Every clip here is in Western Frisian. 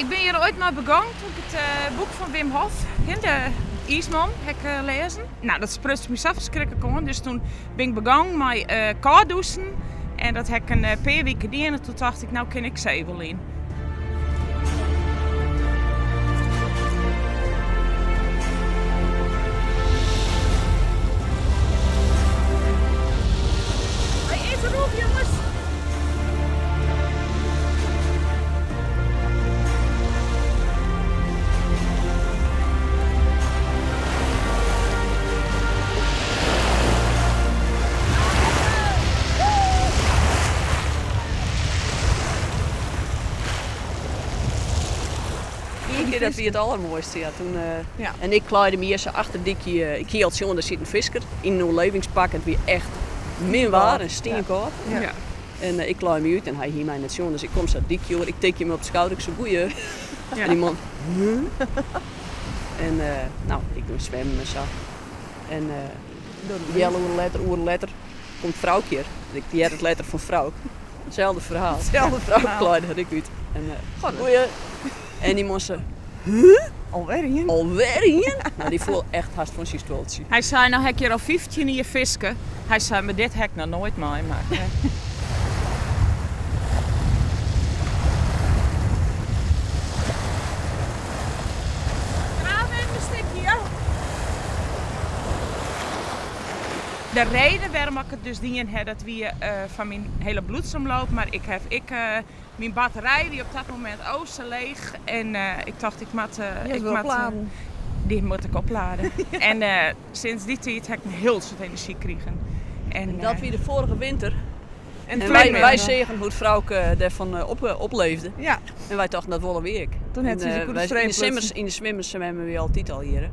Ik bin hjir oait mei begûn toen ik it boek fan Wim Hof, de iisman, ha ik lêzen. Nou, dat spruts my sa ferskriklik oan, dus toen bin ik begûn mei kâld dûsen. En dat ha ik in pear wike dien en toen tocht ik, no kin ik see wol yn. Hy is derop, jonges! Ien kear dat wie it allermoaiste, ja. Toen, En ik klaaide my earst achter it dykje. Ik hie al sjoen, der siet in fisker yn in oerlevingspak. It wie echt min waar en stienkâld. En ik klaai my út en hy hie my net sjoen, dus ik kom sa it dykje oer. Ik tikje him op de skouder, ik sei goeie. En dy man, huh? En no, ik doe swimmen en sa. En in healoere letter, oere letter, komt Frouk hjir. Ik hear it letter fan Frouk. Itselde ferhaal. Frouk klaaide har ek út. En goeie. En dy man sei, huh? Alwer ien? Alwer ien? No, dy foel echt hast fan syn stuoltsje. Hy sei, no ha ik hjir al 15 jier fiske. Hy sei, mar dit ha ik noch noait meimakke. Graaf even in stikje, ja. De reden wêrom ik it dus dien ha, dat wie foar myn hiele bloedsomloop, mar ik haw ek Myn batterij wie op dat momint o sa leech en ik tocht ik moat, ik moat, dy moat ik oplade. En sinds dy tiid ha ik in hiel soad enerzjy krigen. En dat wie de foarige winter. En wy seagen hoe't Frouke dêrfan opleefde. En wy tochten dat wolle wy ek. Yn de simmers swimme wy altyd al hjir.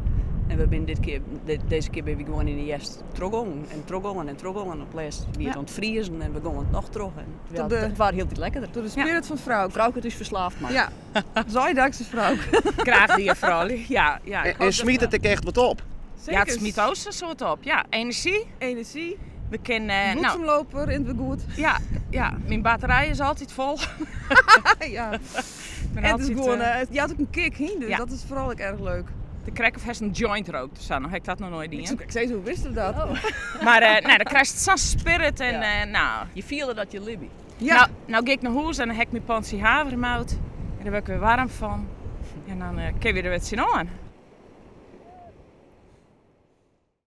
En we binne dit kear, dizze kear binne wy gewoan yn de hjerst trochgongen en trochgongen en trochgongen. Op 't lêst wie it oan it friezen en we gongen noch troch. Ja, it waard hieltyd lekkerder. Troch de spirit fan Frouk. Frouk hat ús ferslaafd makke. Ja, seidaags is Frouk. Graach dien, froulju. Ja, ja, ik En smyt it ek echt wat op? Ja, it smyt o sa'n soad op. Ja, enerzjy. Enerzjy. We kinne, no. Bloedsomloop rint wer goed. Ja, ja, myn batterij is altyd fol. Ja. En it is gewoan, it jout ek in kick, hyn, dus dat is foaral ek erch leuk. De krek of hast in joint rookt of sa, no ha ik dat noch noait dien. Ik soe krekt sizze, hoe witsto dat? Mar nee, dan krijst sa'n spirit en no. Je fiele dat je libje. Ja. No, no gean ik nei hûs en dan ha ik myn pantsje havermout en dêr wurd ik wer waarm fan. En dan kinne we der wer tsjinoan.